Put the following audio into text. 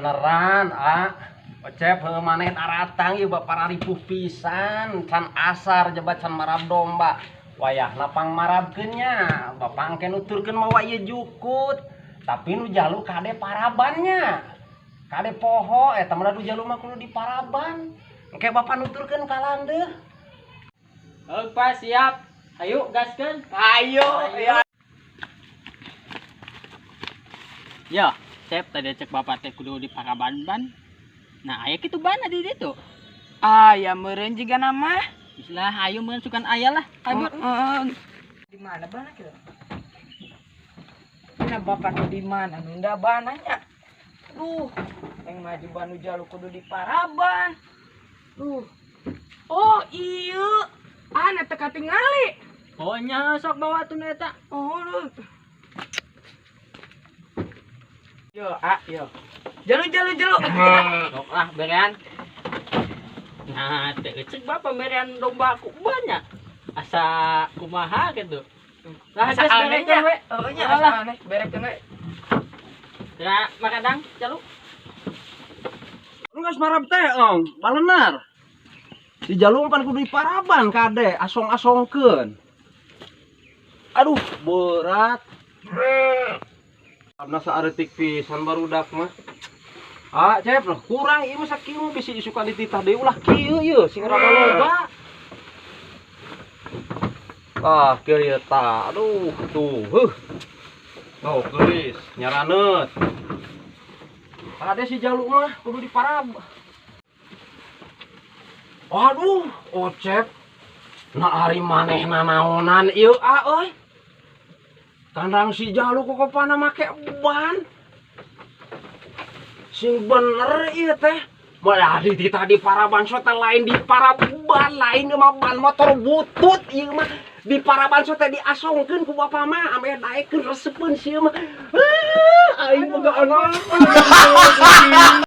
Beneran, ah. Ocep, heuh maneh daratang ieu bapak ripuh pisan, can asar jebat can marab domba. Wayahna pang marabkeun nya, bapak engke nuturkeun mawa ieu jukut. Tapi nu jalu kade parabannya. Kade poho eta mah nu jalu mah kudu diparaban. Engke bapak nuturkeun ka landeuh. Oh, Pak, siap. Ayo gaskeun. Ayo, ayo. Ya, Cep, tadi cek bapak teh kudu di paraban-ban. Nah, aya kitu ban di ditu. Ah, ya meureun jiga nama. Bislah, ayo meureun sukan aya lah. Ayo. Heeh. Di mana bana kita? Nah, bapak tuh di mana nunda bananya? Duh, yang maju banu jalu kudu di paraban. Duh. Oh, iya. Ah, na teu katingali. Oh nya sok bawa tuh nu eta. Oh, duh. Yo, ah, yo. Jalu, jalu, jalu. Sok lah berean. Nah, teu cek bapak berean domba ku banyak. Asa kumaha gitu. Nah, Asa geus aneh berekeun nya. we. Oh, nya Alah. asa aneh. Berekeun we. Ya, makadang jalu. Lu geus marab teh, ong, balenar. Di jalu pan kudu diparaban kade, asong-asongkeun. Aduh, berat. Abna saareutik pisan barudak mah. Ah, Cep, lah kurang ieu mah sakieu mah bisi isukan dititah deui ulah kieu ieu sing rada loba. Ah, kieu ieu tah. Aduh, tuh, heuh. Tuh, geulis, nyaraneut. Kade si jalu mah kudu diparab. Aduh, Ocep. Nah ari manehna naonan ieu ah euy. Kandang si jalu kokopana make ban. Sing bener ieu teh. Malah di tadi paraban so teh lain di paraban lain ieu mah ban motor butut ieu mah. Di paraban so teh diasongkeun ku bapa mah ame daekeun resepeun sieun mah. Ah, aing boga anak.